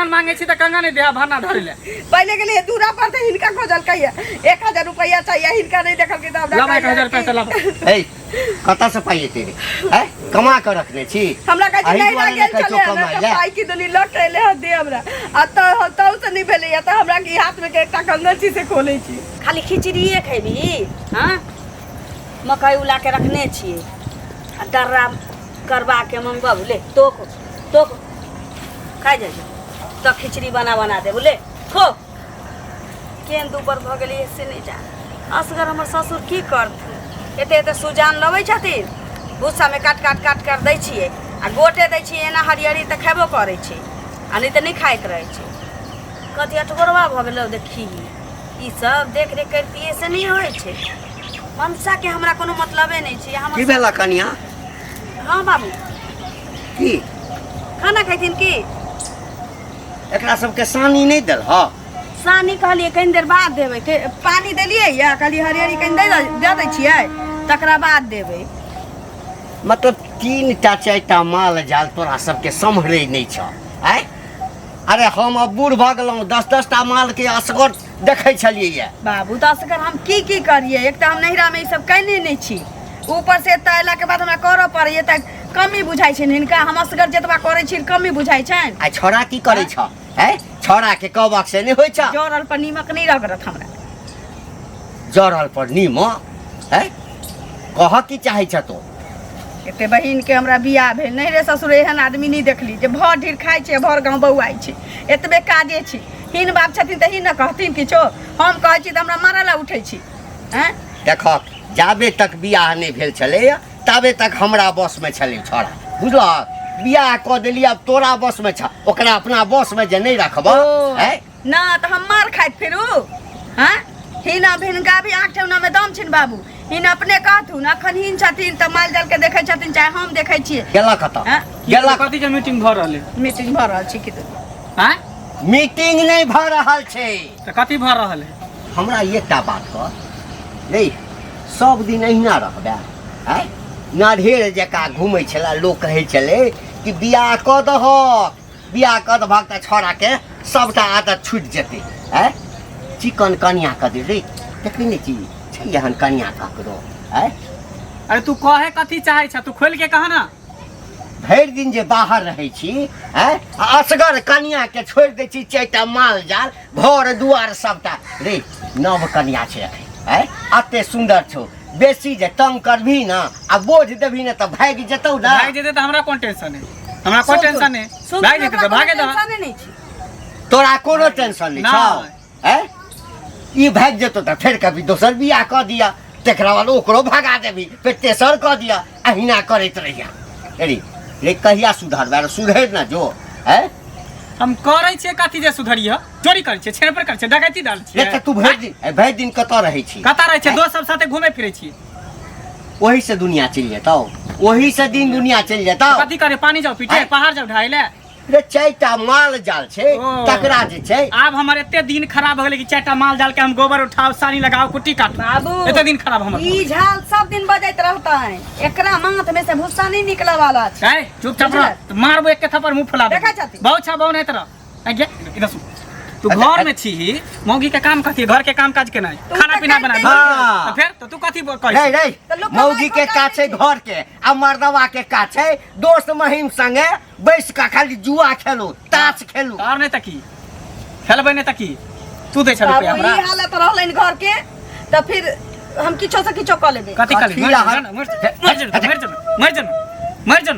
कंगन मांगे छी तऽ कंगन नहि देहा भरना धरे ले। पहिले गेलियै दूरा पर तऽ हिनका खोजलकै 1000 रुपैआ चाहिए, हिनका नहि देखलकै तऽ हमरा लाबा कहैया 1000 रुपैआ तऽ लाबा। ए, कतऽ से पाइ एतै रे? हैं? कमा कऽ रखने छी? हमरा कहै छै एहि नहि दुआरे गेल ने कहै छौ छलै कमाइ ने लए। पाइ की देली लऽ के एलै हँ दे हमरा। आ तऽ तहु से नहि भेलैया तऽ हमरा की हाथमे के एकटा कंगन छी से खोलै छी। खाली खिचड़िए खैबही? हँ, मकइ उला के रखने छियै आ दर्रा करबा के मंगबब, ले तोक तोक खाइ जाइ तऽ खिचड़ी बना बना देबू, ले खो। केहन दुबर भऽ गेलियै से नहि जान। असगर हमर ससुर की करथिन? एते एते सुजान लबै छथिन, भूस्सामे काट काट काट कर दै छियै आ गोटे दै छियै एना। हरियरी तऽ खेबो करै छै आ नहि तऽ नहि खाइत रहै छै। कथी अठगोरवा भऽ गेलौ? देखी, ई सब देख रेख करितियै से नहि होइ छै। मनसाके हमरा कोनो मतलबे नहि छै हमर। की भेला कनिया? हँ बाबू। की? खाना खैथिन की? एकरा सबके सानी नहि देलह? सानी कहलियै कनि देर बाद देबै। पानि देलियै या कहलियै हरियरी कनि दे दऽ दै छियै, तकरा बाद देबै। मतलब 3 टा 4 टा माल जाल तोरा सबके सम्हरै नहि छह? आँय, अरे हम अब बूढ़ भऽ गेलहुँ, 10-10 टा मालके असगर देखै छलियै। बाबू, तऽ असगर हम की की करियै? एक तऽ हम नैहरामे ई सब कयने नहि छी, ऊपर से एतऽ अयलाके बाद हमरा करऽ पड़ैए, तऽ कमी बुझाइ छनि हिनका। हम असगर जतबा करै छी, कमी बुझाइ छनि। आ छौड़ा की करै छह? आँय, छौड़ाके कहबक से नहि होइ छह? जरल पर नीमक नहि रगड़त हमरा। जरल पर नीमक? आँय, कहऽ की चाहै छह तू? एते बहिनके हमरा बियाह भेल, नहि रे ससुर, एहन आदमी नहि देखली जे भर ढीर खाइ छै, भर गाँव बौआइ छै, एतबे काजे छै। हिन बाप छथिन तऽ ही ने कहथिन किछो? हम कहै छी तऽ हमरा मारऽ लए उठै छी। आँय? देखक, जाबे तक बियाह नहि भेल छलैए ताबे तक हमरा बसमे छलै छौड़ा, बुझलक? बियाह कऽ देली, आब तोरा बसमे छ। ओकरा अपना बसमे जे नहि रखबह ओ। आँय? ना तऽ हम मार खाइत फिरू? हँ, हिन अब हिनका भी आँख ठेहुनामे दम छिन बाबू, हिन अपने कहथुन। अखन हिन छथिन तऽ माल जाल के देखै छथिन, चाहे हम देखै छियै। गेला कतऽ? आँय? गेला? कथी के मीटिंग भऽ रहल है? मीटिंग भऽ रहल छै कि? आँय? मीटिंग नहि भऽ रहल छै। तऽ कथी भऽ रहल है? हमरा एकटा बात कह रे, सब दिन अहिना रहबै? आँय, नढ़ेर जकाँ घूमै छलै। लोक कहै छलै कि बियाह कऽ दहक, बियाह कऽ दहक तऽ छौड़ाके सबटा आदत छूटि जेतै। आँय, चिकन कनिया कऽ दे रे, देखै नहि छी छै एहन कनिया ककरो? आँय? अरे, तू कहे कथी चाहै छ? तू खोलि के कह ना। भरि दिन जे बाहर रहै छी, आँय, आ असगर कनियाके छोड़ि दै छी, 4 टा माल जाल, घर दुआर सबटा। रे, नव कनिया छै अखन, आँय, एते सुन्दर छौ, बेसी जे तंग करबही ने आ बोझ देबही ने तऽ भागि जेतौ ने। भागि जेतै तऽ हमरा कोन टेंशन है? हमरा कोन टेंशन है? भागि जेतै तऽ भागे दह। टेंशने नहि छै। तोरा कोनो टेंशन नहि छौ? नहि। आँय, ई भागि जेतौ तऽ फेर कभी दोसर बियाह कऽ दिअ, तकरा बाद ओकरो भगा देबही, फेर तेसर कऽ दिअ, अहिना करैत रहिया। अरे रे, कहिया सुधरबै? अरे सुधरि ने जो। आँय? हम करै छियै कथी जे सुधरिय? चोरी करै छियै, छेड़ पर करै छियै, डकैती डाल रे छियै? तऽ तू भरि दिन, भरि दिन कतऽ रहै छी? कतऽ रहै छियै? दोस्त सब साथे घूमे फिरै छियै। ओही से दुनिया चलि जेतौ? ओही से दिन दुनिया चलि जेतौ? कथी करे? पानी जाओ पीटे? आँय? पहाड़ जाओ ढाई ले? रे, 4 टा माल जाल छै, ओ। तकरा जे छै। आब हमर एते दिन खराब भऽ गेलै कि 4 टा माल जाल के हम गोबर उठाओ, सानी लगाओ, कुट्टी काटू? बाबू, एते दिन खराब हमर। ई झाल सब दिन बजैत रहतै, एकरा माथ में से भूसा नहीं निकले वाला छै। ए, चुपचाप रह, बुझल? तऽ मारबो एक थप्पड़, मुंह फुला देबो। देखै छथिन। बहुत छा बहु नहीं तरह आज्ञा, इधर सुन, तू घर में छी, मौगी के काम कथी? घर के काम काज केनाइ, तू खाना तऽ पीना करिते बनाए। हाँ। तऽ फेर तऽ तू कथी कहै रे छी? रे, तऽ लोक मौगी के कमाइ का छै घर के आ मर्दवा के का छै दोस्त महिम संगे बैस कऽ खाली जुआ खेलू, ताश खेलू। आओर नहि तऽ की? खेलबै नहि तऽ की? तू दै छ रुपया बाबू, हमरा? ई हालत रहलनि घर के तऽ फिर हम किछो से किछो कऽ लेबै। कथी कहली? कथी मर रहल? जो, मर जो, मर जो, मर जो, मर जो,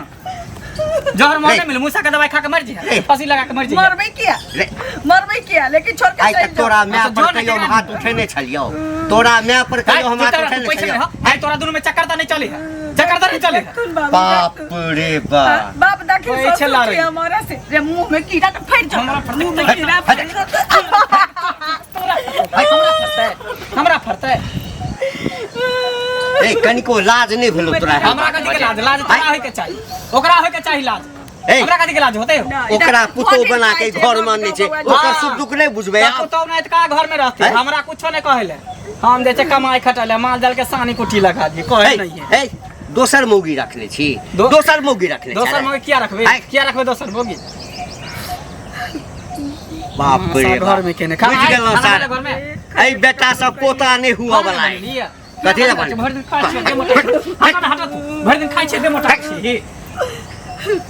जहर रे। मोने मिल मूसा के दवाई खा के मर जी, रे। फांसी लगा के मर जी। मरबै किया? रे। मरबै किया? लेकिन छोड़ के आइ चलि तक जाओ। तोरा माय अच्छा, पर जो ने कहियो हम केकरा हाथ उठेने छलियौ? तोरा माय पर कहियो हम हाथ उठेने पैसा छलियौ? नहीं, तोरा दुनू में चक्कर त नहीं चली है, चक्कर त नहीं चली है। देखथुन बाबू, बाप देखथुन। रे बाप। बाप दखिन, ओए, ससुर छला छी रे। हमारा से रे, मुंह में कीड़ा तऽ फटि जाओ। हमरा फटतै। मुंह में कीड़ा फटि जाओ। तोरा फटतै, हमरा फटतै, हमरा फटतै। ए, कनिको लाज नहि भेलो तोरा? हमरा कथी के लाज? लाज तोरा होय के चाही, ओकरा होय के चाही लाज। ए। हमरा कथी के लाज होते? नहि, ओकरा पुतोह बना के घर में आनने छै, ओकर हाँ। सुख दुख नहि बुझबै आब? पुतहु नहि तऽ का घर में रहते? हैं? हमरा कुछो नहीं कहले। हम जे छै कमाई खटले, माल जाल के सानी कुटी लगा दी, कहे ए, नहीं है। ए, दोसर मौगी रखने छी? दोसर मौगी रखने दोसर छी? मौगी किया रखबे? आँय? किया रखबे दोसर मौगी? बाप रे घर बाप। में केने बुझि गेलहुँ खाना सार। घर में एहि बेटा सब पोता नहि हुअ वाला है। कथी लए बनेलियै? भरि दिन खाइ छियै दे मोटा हट हट तू भरि दिन खाइ छियै दे मोटा छी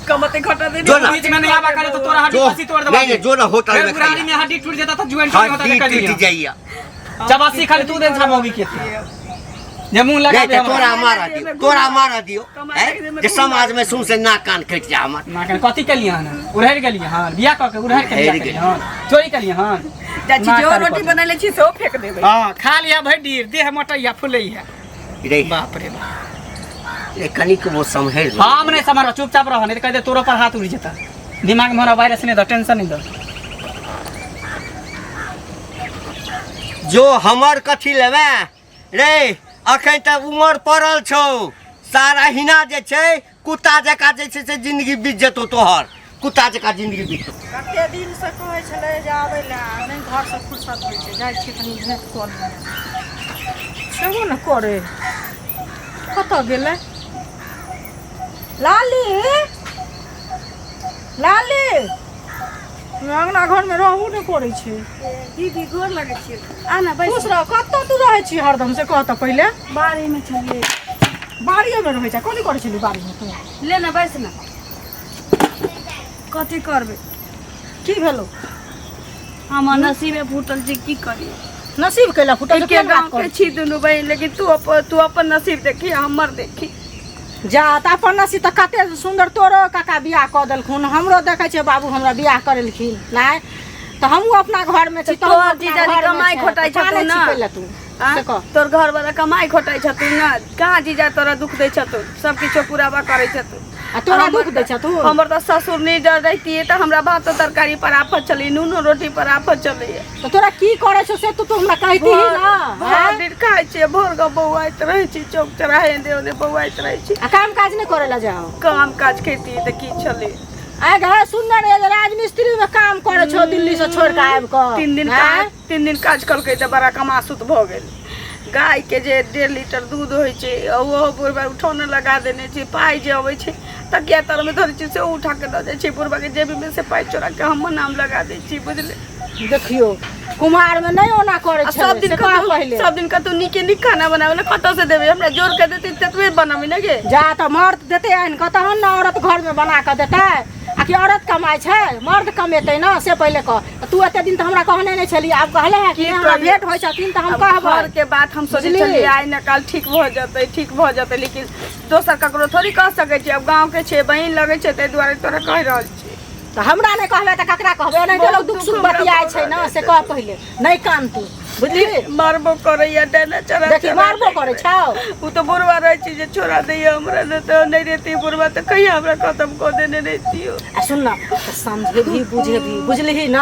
कमते घटा दे जो ना। बीच में नहीं आवा करे तो तोरा हड्डी जो पसी तोड़ देबा नहीं नहीं जो ना होटल में बुराड़ी में हड्डी टूट जेता तो ज्वाइंट होता हड्डी त टूट जाइए चबासी खाली तू देन छा मौगी के जे मुंह लगा नहीं दे तो तोरा मारा दियो तोरा मारा दियो कमाई हैं? के जे समाज में सुन से नाक कान कटि जा हमर ना कन कथी केलिए हन उड़हर गेलिए हन बियाह क के उड़हर के बियाह उड़हरि केलिए हन चोरी केलिए हन जाइ छी ना जो करू रोटी कथी। बनेले छी सेहो फेंक देबै हां खा लिया भरि डीर देह मोटैया फुलैया रे बाप रे बाप रे कनिक वो सम्हरि लो। हम नहीं समझ चुपचाप रह नहीं तो कह दे तोरो पर हाथ उड़ जेता दिमाग में हमरा वायरस नहीं दो टेंशन नहीं दो जो हमर कथी लेबै रे अखन तऽ उमर पड़ल छौ सारा हिना जे छै कुत्ता जकाँ जे छै से जिंदगी बीत जेतौ तोहर कुत्ता जकाँ जिंदगी बीत जेतौ। कते दिनसँ कहै छलै जे आबै लए नहि घरसँ फुर्सत होइ छै जाइ छियै कनि भेँट कऽ लियै छेबो ने करै कतऽ गेलै लाली लाली अङ्गना घरमे रहबो नहि करै छै दीदी गोर लगै छियै आ ना बैस खुश रह कतऽ तू रहै छी हरदम से कह तऽ पहिले बाड़ीमे छलियै बाड़िएमे रहै छै कथी करै छली बाड़ीमे तू ले ना बैस ना कथी करबै की भेलौ हमर नसीबे फूटल छै की करियै नसीब कैला फूटल छै, एके केहन बात गाँव के करै छी दुनू बहिन लेकिन तू अपन नसीब देखी हमर देखी जा तऽ अपन नसीब तऽ कते सुन्दर तोरो काका बियाह कऽ देलखुन हमरो देखै छियै बाबू हमरा बियाह करेलखिन नहि तऽ हमहूँ अपना घरमे छी तऽ तोहूँ तोहर अपना जीजाजी घरमे कमाइ छेँ, खोटाइ तऽ कानै छथुन छी ने? कैला तू आँ? से कह तोर घर वाला कमाइ खोटाइ छथुन ने कहाँ जीजा तोरा दुख दै छथुन सब किछो पुराबा करै छथुन आ तोरा दुख दै छथुन हमर तऽ ससुर नहि डर रहितियै तऽ हमरा भातो तरकारी पर आफत चलै नूनो रोटी पर आफत चलैए तऽ तोरा की करै छौ से तू तू हमरा कहिती ना भरि आँय? दिन खाइ छियै भोर कऽ बौआइत रहै छी चौक चौराहे एने ओने बौआइत रहै छी आ काम काज नहि करै लए जाओ काम काज खेती तऽ की छलै आइ गे सुन्दर एगो राजमिस्त्री में काम करै छौ दिल्ली से छोड़ के आबि कऽ 3 दिन आँय? काज 3 दिन काज केलकै तऽ बड़ा कमासुत भऽ गेल। गायके जे 1.5 लीटर दूध होइ छै आ ओहो बुढ़बा उठौने लगा देने छै। पाइ जे अबै छै तकिया तरमे धरै छै से उठा के दऽ जाइ छै। बुढ़बाके जेबीमे से पाइ चोरा के हमर नाम लगा दै छै, बुझले? देखियौ, कुमार में नहि ओना करै आ छै सब दिन से कह कतौ पहिले। सब दिन कतौ नीके नीक खाना बनाबै लए कतऽ से देबै? हमरा जोर के देतै ततबे बनाबै ने गे। जा तऽ मर्द देतै आनि कऽ तहन ने औरत घरमे बना कऽ देतै। आ कि औरत कमाइ छै? मर्द कमेतै ने, से पहिले कह। तू एते दिन तऽ हमरा कहने नहि छली, आब कहले है कि की हमरा करियै? भेंट होइ छथिन तऽ हम आब कहबै। घर के बात हम सोचै बुझली? छलियै आइ न काल ठीक भऽ जेतै, ठीक भऽ जेतै, लेकिन दोसर ककरो थोड़ी कह सकै छियै। आब गाँव के छै, बहिन लगै छै, ताहि दुआरे तोरा कहि रहल छी। तऽ हमरा नहि कहबै तऽ ककरा कहबै? एनाहिते लोक बहुत दुख सुख दुख हमरा बतियाइ छै ने, से कह पहिले। नहि कान तू, बुझली? मारबो करैया, डैना चढ़ा देखी, चढ़ा मारबो दैत करै रहै। छौ? ओ तऽ बुढ़वा रहै छै जे छोड़ा दैया हमरा, नहि तऽ नहि रहितै बुढ़वा तऽ कहिया हमरा खतम कऽ देने रहितियो। आ सुन न, तऽ समझेबही बुझेबही, बुझलिही न?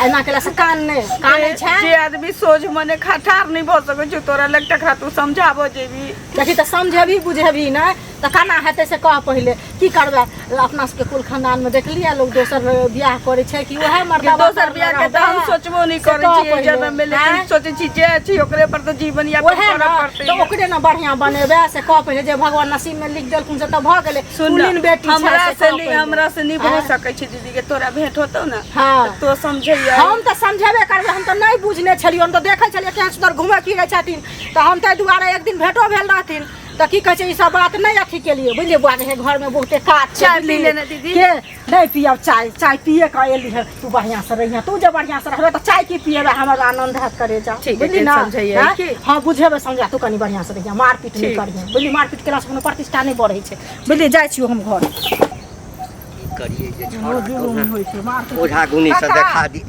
एना केला से कान नहि कानै छै। जे आदमी सोझ मने ठाढ़ नहि भऽ सकै छै तोरा लग, तकरा तू समझाबऽ जेबी? देखी, तऽ समझेबही बुझेबही नहि तऽ केना हेतै, से कह पहिले। की करबै? अपना सबके कुल खानदानमे देखलियै, लोक दोसर बियाह करै छै कि उएह मर्दाबा दोसर बियाह के तऽ हम सोचबो नहि से करै कह छियै पहिले। जनम मे, लेकिन आँय? सोचै छी जे छी ओकरे पर तऽ जीवन यापन ओहे करऽ ने पड़तै। तऽ ओकरे ने बढ़िआँ बनेबै, से कह पहिले। जे भगवान नसीब में लिख देलखुन से तऽ भऽ गेलै। सुन कुलीन बेटी छै, हमरा से से कह नहीं पहिले। हमरा से नहीं भऽ आँय? सकै छै दीदी के। तोरा भेंट होतौ ने हाँ। तऽ तो समझैया। हम तऽ समझेबे करबै। हम तऽ नहि बुझने छलियै। हम तऽ देखै छलियै केहन सुन्दर घुमै फिरै छथिन, तऽ हम ताहि दुआरे एक दिन भेटो भेल रहथिन तऽ की कहै छै, ई सब बात नहि अथी केलियै, बुझलियै? बौआ के घरमे बहुते काज छै। चाय पी बुझलियै? लेने दीदी। के नहि पियब चाय। चाय पिए कऽ एली है। तू बढ़िआँ से रहिहे। तू जे बढ़िआँ से रहबे तऽ चाय की पिएबे, हमर आनंद हैत करे जा। ठीक है, बुझली ना? समझैयै आँय? की? हाँ, बुझेबै समझा। तू कनि बढ़िआँ से रहिहे, मारपीट नहि ठीक। करिहे, बुझली? मारपीट केलासँ कोनो प्रतिष्ठा नहि बढ़ै छै, बुझली? जाइ छियौ हम घर। की करियै जे छौड़ा जुलुम होइ छै मारपीट। ओझा गुनी से काका। देखा दी।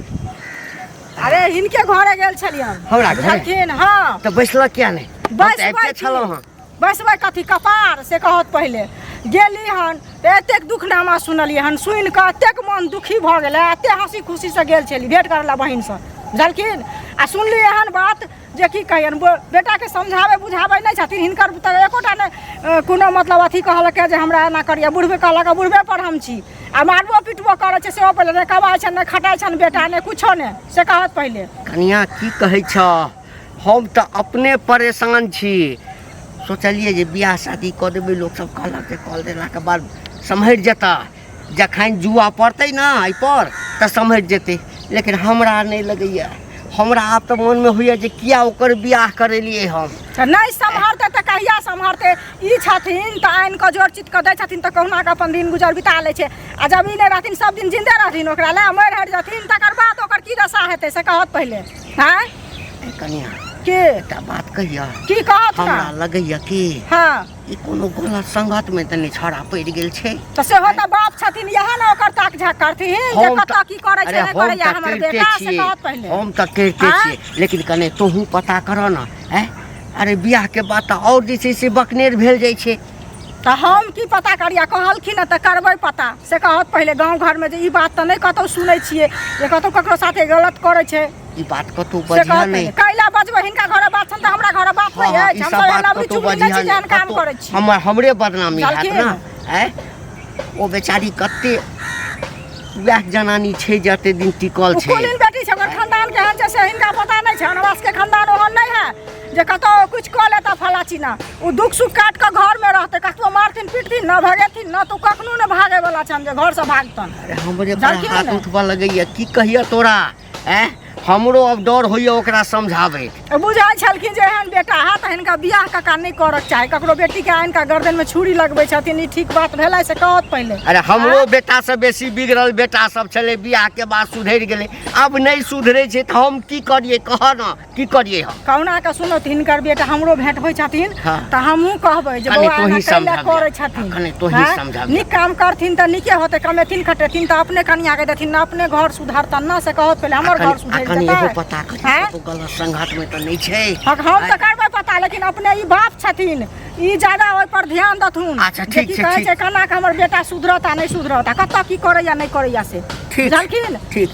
अरे, हिनके घरे गेल छलियन। हमरा घरे? बुझलखिन? हाँ। तऽ बैसलक किया नहि? हम तऽ बैसबै आबिते की? छलहुँ हँ। बैसबै कथी कपार, से कहत पहिले। गेली हन तऽ एतेक दुखनामा सुनलियै हन, सुनि कऽ एतेक मन दुखी भऽ गेलै। एतेक हँसी खुशीसँ गेल छली भेँट करै लए बहिनसँ, बुझलखिन? आ सुनली एहन बात जे की कहियनि। बेटाके समझाबै बुझाबै नहि छथिन हिनकर तऽ एकोटा नहि कोनो मतलब अथी कहलकै जे हमरा एना करियै। बुढ़बे कहलक, बुढ़बे पर हम छी आ मारबो पिटबो करै छै। सेहो पहिले नहि कमाइ छनि, नहि खटाइ छनि बेटा, नहि कुछो नहि, से कहत पहिले। कनिया, की कहै छह? हम तऽ अपने परेशान छी। सोचलियै जे बियाह शादी कऽ देबै। लोकसभ कहलक जे कऽ देलाके बाद सम्हरि जेता। जखन जुआ पड़तै ने एहिपर तऽ सम्हरि जेतै, लेकिन हमरा नहि लगैए, हमरा आब तऽ मोनमे होइए जे किया ओकर बियाह करेलियै हम। तऽ नहि सम्हरतै तऽ कहिया सम्हरतै? ई छथिन तऽ आनि कऽ जोड़ चित कऽ दै छथिन तऽ कहुना कऽ अपन दिन गुजर बिता लै छै, आ जब ई नहि रहथिन, सब दिन जिन्दे रहथिन ओकरा लए, मरि हटि जेथिन तकर बाद ओकर की दशा हेतै से कहत पहिले। आँय ए कनिया, के एकटा बात कहिया? की कहत? हमरा लगैए कि हँ, ई कोनो गलत संगत मे तऽ नहि छौड़ा पड़ि गेल छै? तऽ सेहो तऽ बाप छथिन, इएह ने ओकर ताक झाक करथिन जे हम कतऽ की करै छै। अरे नहि हम करैया तऽ हमर करिते बेटा से छियै, कहत पहिले। हम तऽ करिते आँय? छियै, लेकिन कने तोहूँ पता करऽ ने। आँय, अरे बियाह के बाद तऽ आओर जे छै से बकनेर भेल जाइ छै। तऽ हम की पता करिया? कहलखिन हँ तऽ करबै पता से कहत पहिले। गाँव घरमे जे ई बात तऽ नहि कतहु सुनै छियै जे कतहु ककरो साथे गलत करै छै। ई बात कतहु से बजिह कहत नहि। पहिले। कैला बजबै? हिनका घरे बात छनि तऽ हमरा घरे बात हँ नहि हँ, अछि? ई हम सब सब बात लबड़ी कतहु चुगली नहि बजिह छी नहि जेहन काम कतहु। करै छी। हमर हमरे बदनामी हैत बुझलखिन? ने। आँय, ओ बेचारी कते वएह जनानी छै जते दिन टिकल ओ छै। कुलीन बेटी छै, ओकर खानदान केहन छै से हिनका पता नहि छै। हमरा सबके खानदान ओहन नहि है जे कतौ किछु कऽ लेता फला चिना। ओ दुख सुख काटि कऽ घरमे रहतै, कतबो मारथिन पीटथिन न भगेथिन न, तऽ ओ कखनो नहि भागै वाला छनि जे घरसँ भागतनि। अरे हमरे पर जानकी हाथ ने? उठबऽ लगैया, की कहिया तोरा। आँय, हमरो अब डर होइए ओकरा समझाबैत। बुझै छलखिन जे एहन बेटा है तऽ हिनका बियाह कका नहि करक चाही। ककरो बेटीके आनि कऽ गर्दनमे छुरी लगबै छथिन, ई ठीक बात भेलै से कहत पहिले। अरे हमरो बेटा से बेसी बिगड़ल बेटा सब छलै, बियाह के बाद सुधरि गेलै। अब नहि सुधरै छै तऽ हम की करियै? कह ने, की करियै हम? कहुना कऽ सुनत हिनकर बेटा हमरो भेंट होइ छथिन हाँ। तऽ हमहूँ कहबै जे कने बौआ तोही एना कैला समझाबिहे। करै छथिन? कने तोही आँय? समझाबिहे। नीक काम करथिन तऽ नीके होतै, कमेथिन खटेथिन तऽ अपने कनियाके देथिन ने, अपने घर सुधरतन ने, से कहत पहिले। हमर घर आ सुधरि कनि एगो जेतै। पता करी आँय? कतौ गलत संघात में तऽ नहि छै? हम तऽ करबै पता, लेकिन अपने ई बाप छथिन, ई ज्यादा ओहि पर ध्यान देथुन। अच्छा, जे ठीक की छै, कहै ठीक। छै, केना कऽ हमर बेटा सुधरत आ नहि सुधरत आ कतऽ की करैया नहि करैया से। ठीक। बुझलखिन? ठीक।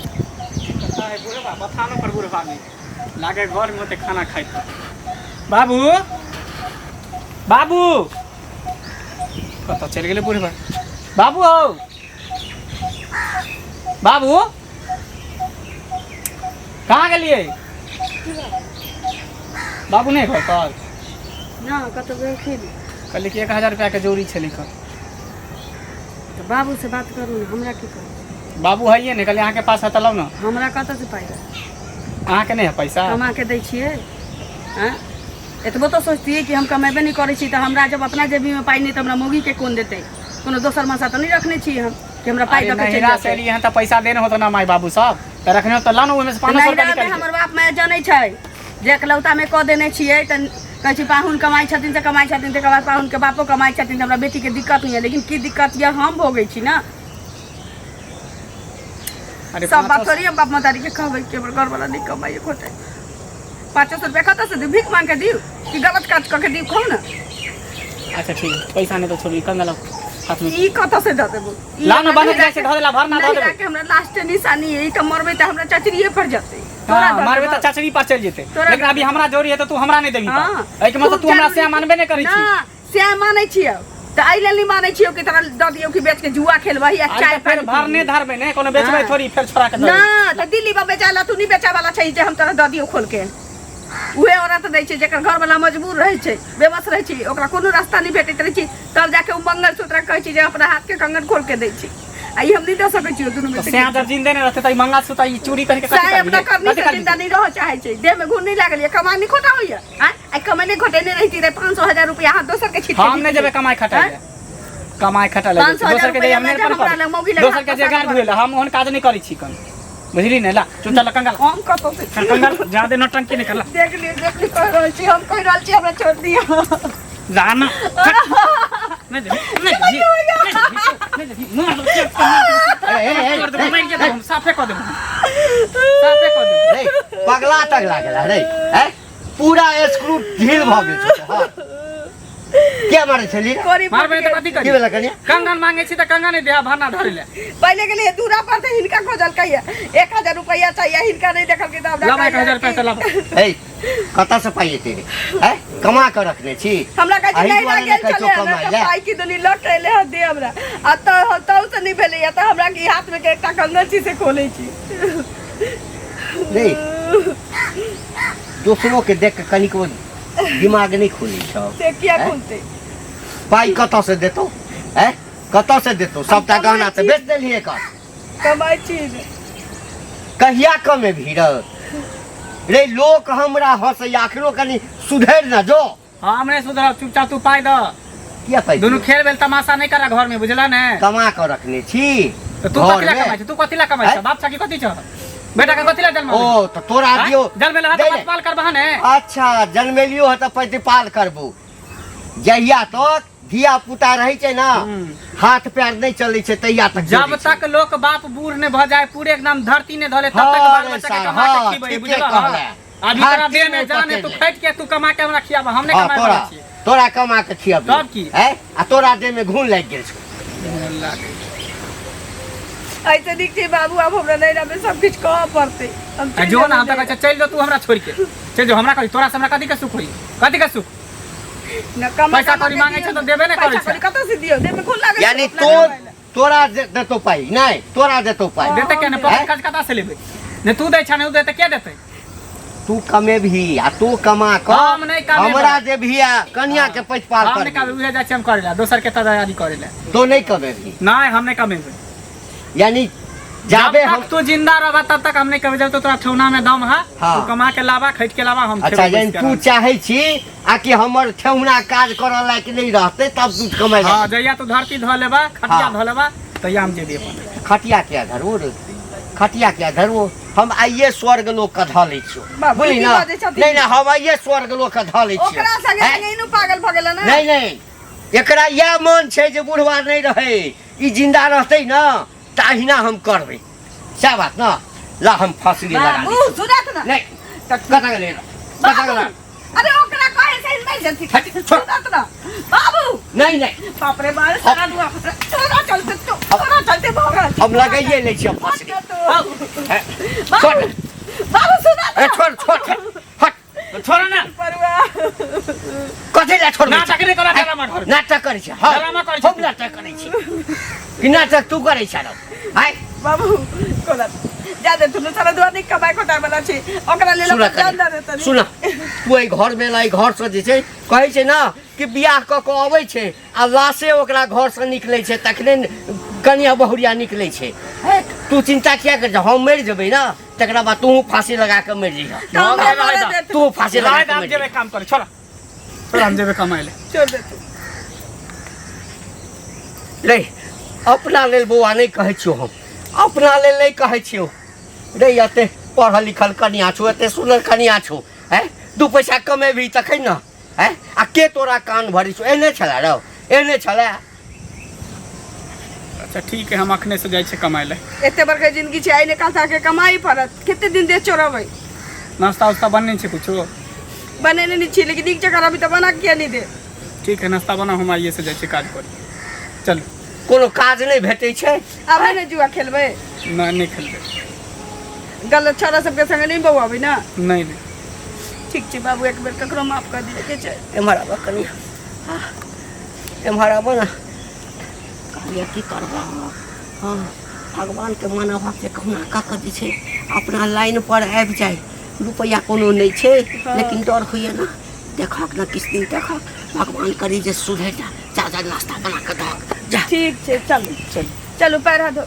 बुढ़बा बथानो पर बुढ़बा नहि लागे, घर में होते खाना खाइत होतै। बाबू, बाबू, कतऽ चलि गेलै बुढ़बा? बाबू हौ, बाबू, कहाँ गेलियै बाबू? नहि घर पर? ना, कतौ गेलखिन। कहलियै कि 1000 रुपैआके जरूरी छलै कऽ। तऽ बाबूसँ बात करू ने, हमरा की करू? बाबू हइए नहि, कहलियै अहाँके पास है तऽ लाउ ने। हमरा कतऽसँ पाइ देब? अहाँके नहि है पैसा? कमा के दै छियै? आँय, एतबो तऽ सोचतियै कि हम कमेबे नहि करै छी तऽ हमरा जब अपना जेबीमे पाइ नहि तऽ हमरा मौगीके कोन देतै? कोनो दोसर मसा तऽ नहि रखने छियै हम कि हमरा पाइ अरे दऽ के चलि नहिरा से जेतै। एलियै हन तऽ पैसा देने होतो ना माय बाबू सब, तऽ रखने हो तऽ लाउ ने ओहिमे से 500 रुपया नैहरामे निकालि के। हमर बाप माय जनै छै जे एकलौतामे कऽ देने छियै तऽ कहै छी पाहुन कमाइ छथिन तऽ कमाइ छथिन, तकर बाद पाहुनके बापो कमाइ छथिन तऽ हमरा बेटीके दिक्कत नहि यऽ, लेकिन की दिक्कत यऽ हम भोगै छी ने। अरे सब बात पाँचो थोड़ी हम बाप महतारीके कहबै कि हमर घरवाला नहि कमाइए खोटै। 500 रुपया कतऽसँ दियौ? भीख मांगि कऽ दियौ कि गलत काज कऽ के दियौ? कहू ने। अच्छा ठीक है, पैसा नहीं तो छोड़ी, कंगल हाथ में। ई कतऽ से दऽ देबो? ई ला ना, हमरा बंधक जाइ छै, धऽ देला, भरना धऽ नैहरा देबै। के हमरा लास्ट निशानी है। ई तऽ मरबै तऽ हमरा चचरिए पर जेतै। तोरा हाँ, दऽ मारबै देबौ। तऽ चचरी पर चलि जेतै। तोरा लेकिन दऽ अभी देबौ। हमरा जरूरी है तऽ तू हमरा नहि देबही। हाँ। एहिके मतलब खूब तू हमरा जरूरी से मानबे नहि करै छी। ना, से मानै छियौ तऽ एहि लेल नहि मानै छियौ कि तोरा दऽ दियौ कि बेच के जुआ खेलबही आ अरे चाय तऽ फेर पानी भरने पीबही। धरबै ने, कोनो बेचबै हाँ। थोड़ी फेर छोड़ा के दऽ ना देबै। तऽ दिल्ली बम्बई जाय ला तू नहि बेचै वाला छै जे हम तोरा दऽ दियौ खोल के। उहे औरत दै छै जेकर घरवाला मजबूर रहै छै, बेबस रहै छै, ओकरा कोनो रास्ता नहि भेटैत रहै छै, तब जाके ओ मंगलसूत्र कहै छै जे अपना हाथ के कंगन खोल के दै छै, आ ई हम नहि दऽ सकै छियै दुनू तऽ में से सैया किछु। जब जिंदे नहि रहतै तऽ ई मंगलसूत्र ई चूड़ी पहिन के कथी साय अपना करबिही? करनी कथी से करबिही? जिंदा नहीं रह चाहे छै। देह में घुन नहीं लागल ये, कमाई नहीं खोटा होइया? आँय, आइ कमेने घटेने रहिती रहे 500 1000 रुपया अहाँ दोसर के छीट के हम नहि जेबै दितियै। कमाइ खटाइ आँय? लए, कमाइ खटाइ लए 500 जाइ छी। दोसर के हजार जे हम रुपैआ नहि लए अपन हमरा लग मौगी लग दोसर के जे हाथ गाड़ धुए लए हम ओहन काज नहि करै छी कन, बुझली ने? ला चुपचाप ला कंगाल। हम कतौ से चल कंगाल, ज्यादे नौटंकी नहि कर ला। देख लियौ, देख लियौ, कहि रहल छी, हम कहि रहल छी, हमरा छोड़ि दिअ। जाना नहीं देबी, नहीं देबी, नहीं देबी, नहीं देबी, मार देबो, चेप के मार देबो। ए, ए, ए, मार देबो, मारि देबो, हम साफे कऽ देबो, साफे कऽ देबो। रे पगला तगला गेला रे। हैं, पूरा स्क्रू ढील भऽ गेल छौ तोहर। किया मारै छली रे? करी मारबै तऽ कथी की करी? भेलै कनिया? कंगन मांगे छी तऽ कंगन नहि देह, भरना धरै ले। पहिले गेलियै दूरा पर तऽ हिनका खोजलकै 1000 रुपैआ चाहिए, हिनका नहि देखलकै तऽ हमरा लाबा कहैया 1000 रुपया कि तऽ लाबा। ए, कतऽ से पाइ एतै रे? हैं, कमा कऽ रखने छी? हमरा कहै छै एहि नहि दुआरे गेल ने कहै छौ छलै हन कमाइ तऽ लए। पाइ की दुनी लऽ के एलै हँ, दे हमरा। आ तऽ तहु से नहि भेलैया तऽ हमरा की हाथमे के एकटा कंगन छी से खोलै छी। रे, दोसरो के देख के कनिको दिमाग नहि खुलै छौ? से किया हैं? खुलतै? पाइ कतऽ से देतौ? हैं, कतऽ से देतौ? सबटा कमाइ गहना तऽ छी। बेच देलियै एकर। कमाइ छी ने। कहिया कमेबही रे? रे लोक हमरा हंसैया, अखनो कनि सुधरि न जो। हम नहि सुधरब, चुपचाप तू पाइ दऽ। किया पाइ? दुनू खेल बेल तमाशा नहि करा घर में, बुझला ने? कमा कऽ रखने छी। तऽ तू घर कथी ला में? कमाइ छी? तू कथी ला कमाइ छ? बाप छा कि कथी छ? बेटा के कथी ला जन्म? ओ तऽ तोरा दियौ जन्म ला नहि, तऽ नहि। पाल करबह ने। अच्छा, जन्मेलियो है तऽ प्रतिपाल करबू। जहिया तक धिया पुता रहै छै ने, हाथ पैर नहि चलै छै, तहिया तक जब जोड़ै छै। तक लोक बाप बूढ़ ने भऽ जाए, पूरे एकदम धरती ने धले, तब तक हाँ बाल रे बच्चा के सार, कमा के हाँ, खिबै, ठीके बुझलह? कहले। अभी तोरा धरती देह में नहि जान है, तू पकड़ले। खटि के तू कमा के हमरा खियाबह, हम नहि हाँ कमाय तोरा वाला छियै। तोरा कमा के खियाबी। तब की? हैं, आ तोरा देह में घुन लागि गेल छौ। ऐसे नीक छै बाबू, आब हमरा नहीं रहबै, सब किछु कहऽ पड़तै। हम आ चलि जो ना, हम जेबै। तऽ कहै छियै, चलि जो तू हमरा छोड़ि के चलि जो। हमरा कथी तोरा से, हमरा कथी के सुख होई? कथी के सुख? न कमा पैसा कमा कौड़ी के मांगै दियौ। छै तऽ देबे नहि करै पैसा छै। कौड़ी कतऽ से दियौ? देहमे खून लागै छै यानी अपना तो कमाइ लए। तोरा देतौ पाइ नहि, तोरा देतौ पाइ। देतै के नहि? पकड़ खर्च कतऽ से लेबै? ने तू दै छह ने उ देतै, के देतै? तू कमेबही आ तू कमा कऽ हम नहि कमेबै। हमरा देबही आ कनिया के पैतपाल हम नहि करबही। कमेबै, उहे जाइ छियै हम करै लए, दोसर के तैयारी करै लए। तो नहि कमेबही? नहि, हम नहि कमेबै। यानी जब जाबे हम तक तू जिंदा रहबा तब तक हम नहीं कमेबै। जब तक तोरा ठेहुना में दम है, हाँ। तू कमा के लाबा, खटि के लाबा, हम अच्छा, खेबै यानी बैस के तू आराम से। चाहै छी आ कि हमर ठेहुना काज करऽ लायक नहि रहतै तब तू कमाइ हाँ, जहिया तू धरती धऽ लेबा, खटिया हाँ। धऽ लेबा, तहिया हम जेबी अपन। खटिया के धरू रे, खटिया के धरू। हम आइए स्वर्ग लोक के धऽ लै छियौ। बाबू, बुझली की ना? बाजै छथिन? नहि नहि, हम आइए स्वर्ग लोक के धऽ लै छियौ। ओकरा संगे हैं? संगे इनु पागल भऽ गेलै ने। नहि नहि, एकरा इएह मन छै जे बुढ़वा नहि रहै, ई जिंदा रहतै ने तऽ अहिना हम करबै, सएह बात ने। ला हम फाँसी लगा लै बाबू छी। सुनत ना। नहि, कतऽ गेलै? कतऽ गेलै? अरे ओकरा कहे से मरि जल्दी। हट, छोड़। सुनत ना बाबू। नहि नहि। बाप रे बाप, सारा दुआ तोरा चलते, तोरा चलते भऽ रहल छै। हम लगाइए लै छियै फाँसी। हैं? बाबू छोड़। बाबू सुनत ए, छोड़ छोड़ छोड़, हट। छोड़ ना। परुआ। कथी लए छोड़बै? नाटक नहि करा ड्रामा घर में। नाटक करै छै? हँ, ड्रामा करै छै हम तू। नाटक करै छी कि नाटक तू करै छ रौ? आँय? बाबू कोला जा दे तू, सारा दुआ नहीं कमाए खोटाए वाला छै, ओकरा लेल सुन अपन जान दे कनि, देतनी। सुन, तू एहि घरमे एला, एहि घरसँ जे छै, कहै छै ने कि बियाह कऽ कऽ अबै छै आ लाशे ओकरा घरसँ निकलै छै, तखने कनिया बहुरिया निकलै छै। हे, तू चिन्ता किया करै छ? हम मरि जेबै ने, तकरा बाद तूहू फाँसी लगा कऽ मरि जइह। तऽ हमरा मरऽ देत। तू फाँसी लगा रहै कऽ दे, हम मरि जेबै जइह। काम करे। छोड़ छोड़, हम जेबै कमाइ लए। छोड़ दे तू। रे अपना लेल बौआ नहि कहै छियौ, हम अपना लेल नहि कहै छियौ रे। एते पढ़ल लिखल कनिया छौ, एते सुनल कनिया छौ, हैं, दू पैसा कमेबही तखन ने, हैं? आ के तोरा कान भरै छौ? एहने छलै रौ, एहने छलै। अच्छा ठीक है, हम अखने से जाइ छियै कमाइ लए। एते बड़का जिंदगी छै, आइ ने काल्हि तऽ अहाँके कमाइ पड़त। कते दिन देह चोरबै? नाश्ता उस्ता बनै छै कुछो? बनेने नहि छी, लेकिन नीक जकाँ रहबी तऽ बना किया नहि दे? ठीक है, नाश्ता बनाउ, हम आइए से जाइ छियै काज करे। चलू। कोनो काज नहि भेटै छै। आब ने जुआ खेलबै? नहि, नहि खेलबै। गलत छोरा सबके संगे नहि बौआबै ने? नहि नहि। ठीक छै बाबू, एक बेर ककरो माफ कऽ दिअ के छै। एम्हर आबऽ कनि, एम्हर आबऽ ने। कहलियै की करबह? हँ, भगवानके मानबह जे कहुना कऽ कऽ जे छै अपना लाइनपर आबि जाइ। रुपैआ कोनो नहि छै, लेकिन डर होइए ने। देखहक ने, किछु दिन देखहक, भगवान करी जे सुधरि जा। जा जा, नाश्ता बना कऽ दहक, जा। ठीक छै, चलू चलू, पैर हाथ धो।